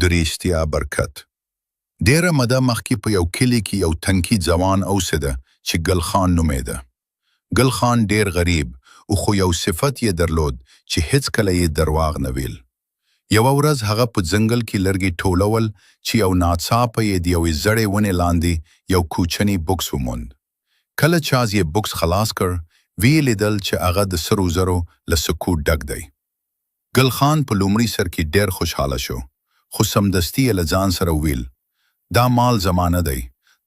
د رښتیا برکت. ډېره مده مخکې په یو کلي کې یو تنکی ځوان اوسېده چې ګل خان نومېده. ګل خان ډېر غریب ؤ خو یو صفت یې درلود چې هېڅکله یې درواغ نه ویل. یوه ورځ هغه په ځنګل کې لرګي ټولول چې یو ناڅاپه یې د یوې زړې ونې لاندې یو کوچنی بکس وموند. کله چاز یې بکس خلاص کړ، ویې لیدل چې هغه د سرو زرو له سکو ډک دی. ګل خان په لومړي سر کې ډېر خوشحاله شو، خو سمدستي یې له ځان سره وویل، دا مال زما نه دی،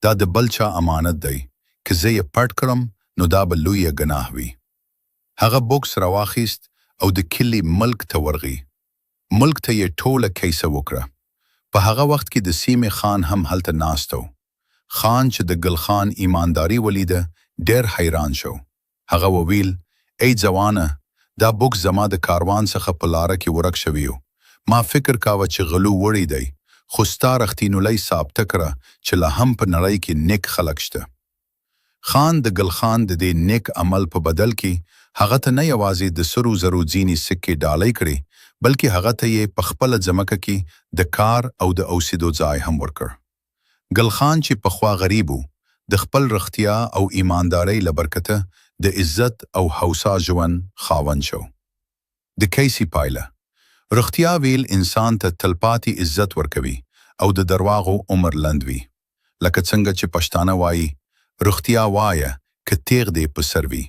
دا د بل چا امانت دی، که زه یې پټ کړم، نو دا به لویه ګناه وي. هغه بکس راواخیست او د کلي ملک ته ورغی. ملک ته یې ټوله کیسه وکړه. په هغه وخت کې د سیمې خان هم هلته ناست ؤ. خان چې د ګل خان ایمانداري ولیده، ډېر حیران شو. هغه وویل، ای ځوانه! دا بکس زما د کاروان څخه په لاره کې ورک شوی ؤ. ما فکر کاوه چې غلو وړی دی، خو ستا رښتینولۍ ثابته کړه چې لاهم په نړۍ کې نیک خلک شته. خان د ګل خان د دې نیک عمل په بدل کې هغه ته نه یوازې د سرو زرو ځینې سکې ډالۍ کړې، بلکې هغه ته یې په خپله ځمکه کې د کار او د اوسېدو ځای هم ورکړ. ګل خان چې پخوا غریب ؤ، د خپل رښتیا او ایماندارۍ له برکته د عزت او هوسا ژوند خاوند شو. د کیسې پایله، رښتیا ویل انسان ته تلپاتې عزت ورکوي او د درواغو عمر لنډ وي. لکه څنګه چې پښتانه وايي، رښتیا وایه که تېغ دې په سر وي.